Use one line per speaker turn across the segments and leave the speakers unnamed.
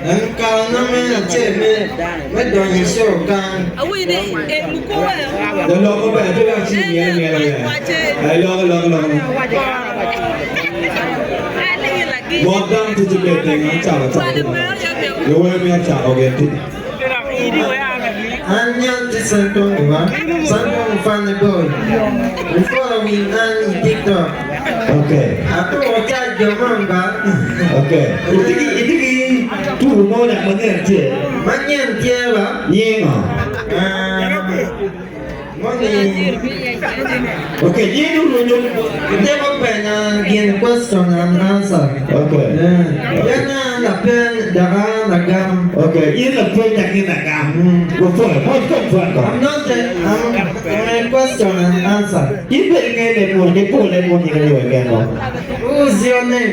En karena me acel me donyo i show kany.
Laloko bene pe dong ci myel myel aye. Ai loko loko loko. Mot dong tye ci bed piny an cako cako ki mot. Luwer mito cako gin ti.
An nyan ti Santong wa, Santong funny boy. U following an i TikTok.
Okay.
Aturo cac jo man ba.
Okay. Itye ki itye ki tuko mo dok manyen tye?
Manyen tye ba.
Nyinge ngo?
Ah.
Okay, nyingi orwenyo.
Itemo penya gin question and answer.
Okay.
Pien an lapeny dok an lagam.
Okay, in lapeny dok in lagam. Wapwoyo, mot kom pwony ko.
I'm not a, I'm, I'm a question and answer.
In bene ingeyo leb munu, ki pwo leb munu nyinge yo keken mo.
Who's your name?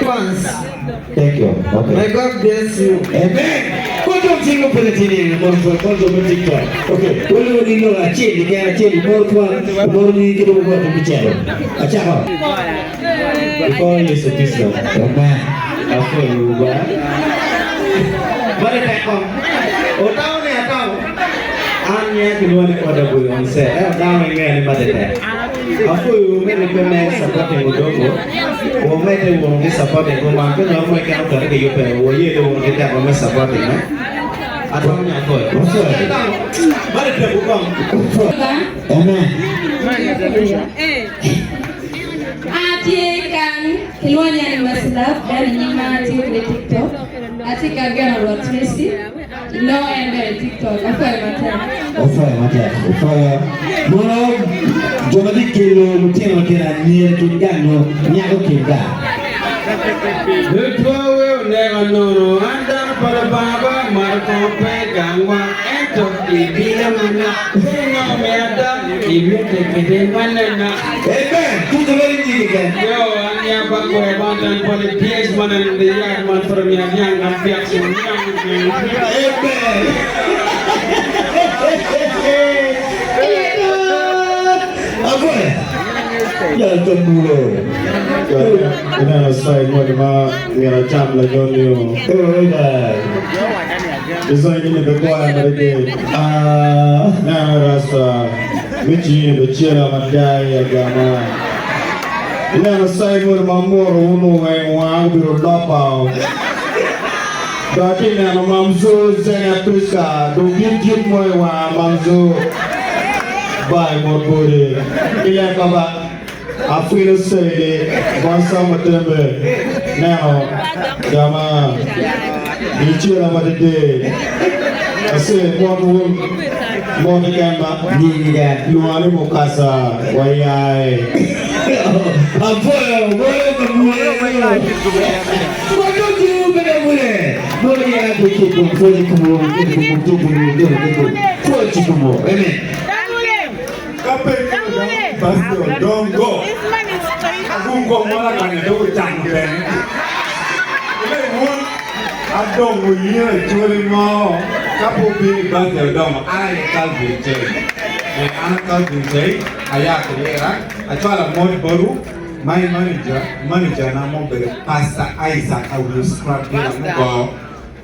Fans.
Thank you. Okay.
May God bless you.
Amen. Ko dong cing opele tini ni mon pon mon jo me TikTok. Okay. Welo ni lo acel ni kera acel mor pon mor ni kido ko ko michelo. Achako.
Before Yesu Kristo.
Amen.
Afoyo ba. Bale teko. Otawo ni atawo. An nye kilwongo ni order boy on set. Ento dano ingeyo ni made tek. Apwoyo me ribbe me supporting Odongo, wumedde wunu ki supporting kuman pe ngat mo keken okati ki yubbe wuyelle wunu ki teko me supporting ne. Atwero ni apwoyo. Made tek wukong.
Amen.
Atye kan kilwonya ni Mercy Love dano nying ma atiyo kwede TikTok. Atye ka geno Rwot Tracy. Inongo en bene i TikTok. Apwoyo matek.
Opwoyo matek. Opwoyo. Mono jo ma gikelo lutino tino anyira i kin gang nyo nyako i kin gang.
Lutwa we oneka nono, an dano pa Lubanga ba, mato kongo pe i gangwa, ento ibila manok, pe inongo me ada, imedde kwede manena.
Amen. Kuc obed i nyingi keken.
Yo, an ya ba kwer man dan poli PS man and the yard man from ya nyang and piak so nyang.
Amen. Agoya. Ya kamulo.
Ineno sai moni ma myero acam lanyoni o.
Amen.
Isoy ni be kwaya marege.
Ah.
Neno rasta. Mici ni be cela madai agama. Ineno sai moni ma moro unu weng wang obedo lopa o. Dok atye neno mamzo Zenia Prisca dong gin dit mo i wanga mamzo. Bai mot boti. Ki leb baba Afwilo Saidi Bonsa Matembe neno jama gicela matidi ase mot wun mot keken ba
Nyingi keken.
lwonga ni Mukasa wayai.
Apwoyo bolo ka mule. Wato jiwo bene mule. Bolo ya kuku kumfoni kumu kumu kumu kumu kumu. Foti kumu. Amen.
Ka pe ingeyo dano ni pastor dongo, agungo mola kanya dong ocamo bene. Ilai wun adongo in acholi mo ka pe obino i birthday odongo an aye Calvin Chei. Eh, an a Calvin Chei aya ki lira acwalo amot botwu my manager, manager na mo obedo Pastor Isaac Awilo Scrap Dealer mugo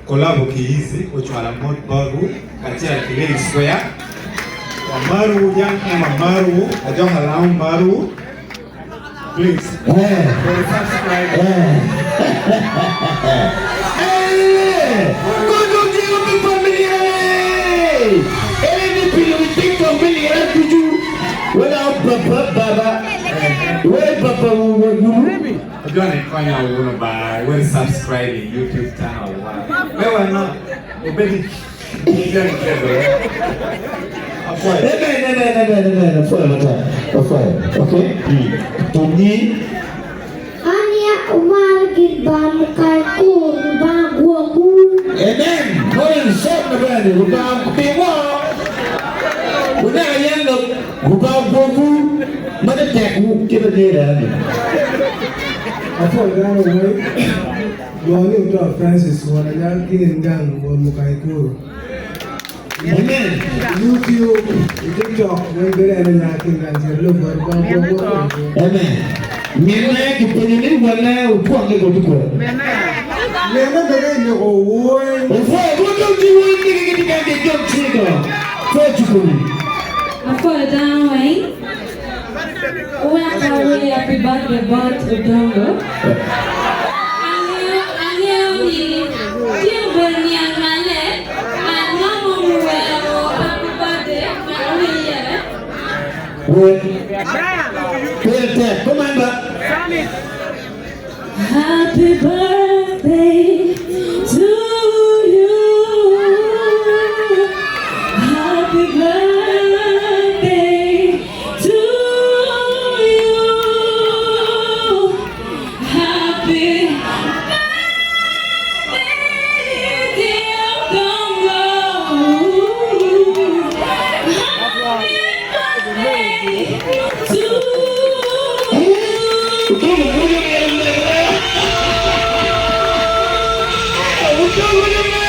Kolabo ki Easy ocwalo amot botwu kacel ki Lil Square. Wamarowu jang Emma marowu, Ajoka Lango marowu. Please,
Eh.
go subscribe.
Eh. Eh. Kono jiwo pi familia eh. Eh ni pilo ni TikTok mi lira tuju. Wala papa baba. We papa wo gulu.
Joni konya wuno ba we subscribe i YouTube channel wa. Me wano obedi joni kedo. Apwoyo.
Amen, amen, amen, amen. Apwoyo matek. Apwoyo. Okay. Tumni.
Ania Omar Gilbert Mukaikuru Lubanga gwokwu.
Amen. Moyo sot maber ni Lubanga pingo wuneno yen dong Lubanga gwokwu ma te tekwu kit adyera ni.
Apwoyo dano weng, lwongo ni Otoa Francis won anyaka ki in gang won Mukaikuru.
Amen.
YouTube, TikTok, weng bedo en aye akin kan cito lub bot bot bot bot.
Amen. Mine kipenyo ni wene wutwonge godu kwede.
Mine bene ineko weng.
Opwoyo godu ki weng ni gitye ka gi jom cwiny do. Pwoyo cukuni.
Apwoyo dano weng. Wek awer happy birthday bot Odongo. Angeyo angeyo ni tye obedo niang malle an ngamo muwero happy birthday wek awiny yere.
Wek pire tek kuman ba.
Happy birthday to you. Happy birthday to you. Happy birthday, dear Dongo. Happy birthday to you.
Odongo bwonyo myero omege. Odongo nyome.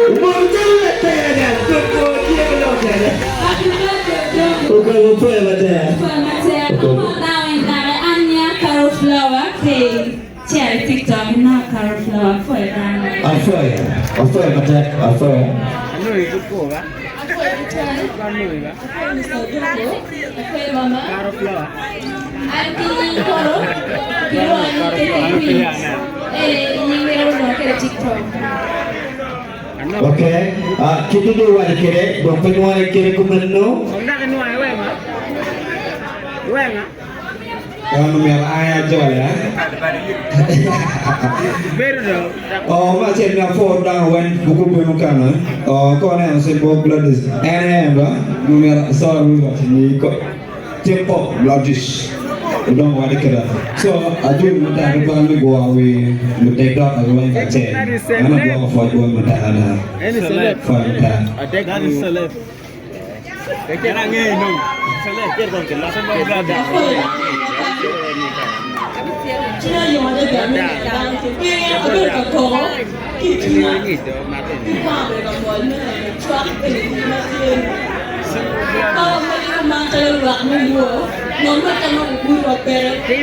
Omoro calo latera gang koko tye ki lok kede. Okoko pwoyo matek. Apwoyo, apwoyo matek, apwoyo. Ok, ah, kit ma dong iwaco kwede, dong pe nwoye kite kumeno.
En omyero an ajole. Oh, ma acel me apwor dano weng gubino kany. Oh, ka waneno Simbo Gladys, en aye en ba, myero sorry we waco ni ko Timbo Gladys odongo wade keda. So, ajoli matek tutwal me guro wi lutek dot aye weng kacel. En adwoko pwoc bot matek ada. Pwoc matek.
Cwinya yom adada me neno dano ki piny. Abedo ka koko ki i cwinya ki kwanga obedo ka mol me neno cwak eni ma tye-ni. Ka wamedde kuman calo lwak me lwor, nong me ka ma gugudowa peke.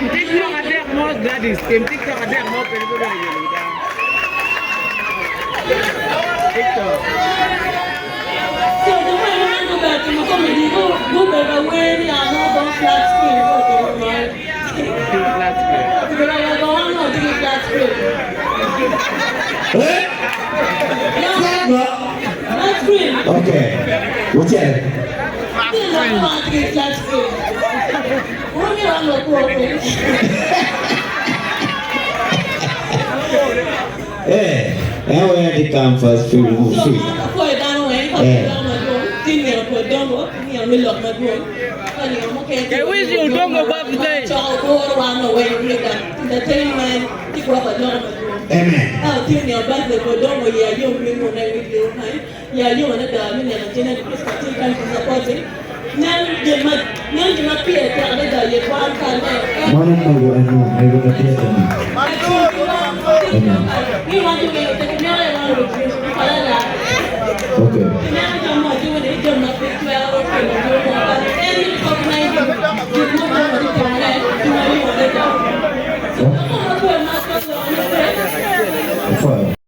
So jo meno ma gubedo timo comedy gubedo ka wer ni ano bong flat screen ko timo mal. Gubedo ka go ano tye ki flat screen.
Eh? Flat ngo?
Flat screen.
Okay. Wucel.
Tye lok ma tye ki flat screen. Wun myero wan wakwo piny.
Eh, en weng atye come first free remove free.
I wish you Odongo birthday.
Amen. Mano mego eno, mego ma tye eno. Amen.